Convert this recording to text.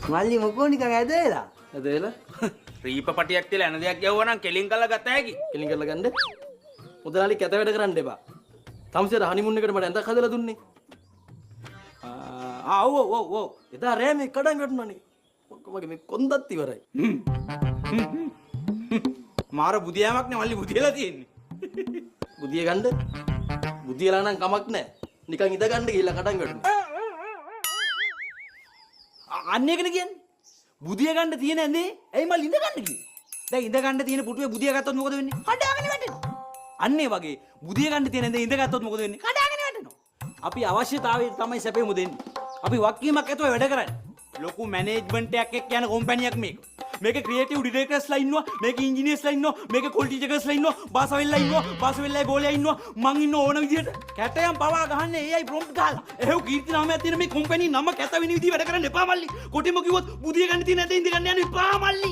මල්ලි මොකෝ නිකන් ඇද වෙලා? ඇද වෙලා? රීප පටියක් තියලා ඇන දෙයක් ගැහුවා නම් කෙලින් කරලා ගත හැකි. කෙලින් කරලා ගන්න. මුදලාලි කැත වැඩ කරන්න එපා. තමුසේ අර හනිමූන් එකට මට ඇඳක් හදලා දුන්නේ. ආ ඔව් ඔව් ඔව් ඔව්. එදා රෑ මේ කඩන් වැටුණානේ. මොකෝ මගේ මේ කොන්දත් ඉවරයි. මාර බුදියාමක් නේ මල්ලි බුදියලා තියෙන්නේ. බුදිය ගන්න. බුදියලා නම් කමක් නැහැ. නිකන් ඉඳ ගන්න ගිහිල්ලා කඩන් වැටුණා. අන්න ඒකනේ කියන්නේ. බුදිය ගන්න තියෙන ඇඳේ ඇයි මල්ලි ඉඳ ගන්න කිව්වේ? දැන් ඉඳ ගන්න තියෙන පුටුවේ බුදිය ගත්තොත් මොකද වෙන්නේ? කඩාගෙන වැටෙනවා. අන්න ඒ වගේ බුදිය ගන්න තියෙන ඇඳේ ඉඳ ගත්තොත් මොකද වෙන්නේ? කඩාගෙන වැටෙනවා. අපි අවශ්‍යතාවයට තමයි සැපෙමු දෙන්නේ. අපි වක්කීමක් ඇතුව වැඩ කරන්නේ. ලොකු මැනේජ්මන්ට් එකක් එක්ක යන කම්පැනියක් මේක. මේක ක්‍රියේටිව් ඩිරෙක්ටර්ස්ලා ඉන්නවා, මේක ඉන්ජිනියර්ස්ලා ඉන්නවා, මේක ක්වොලිටි චෙකර්ස්ලා ඉන්නවා, බාසවෙල්ලා ඉන්නවා, බාසවෙල්ලායි ගෝලයා ඉන්නවා, මං ඉන්න ඕන විදියට. කැටයම් පවා ගහන්නේ AI prompt ගහලා. එහෙව් කීර්ති නාමයක් තියෙන මේ කම්පැනි නම කැත වෙන විදිය වැඩ කරන්න එපා මල්ලි. කොටිම කිව්වොත් බුදිය ගන්න තියෙන ඇඳේ ඉඳ ගන්න යන්න එපා මල්ලි.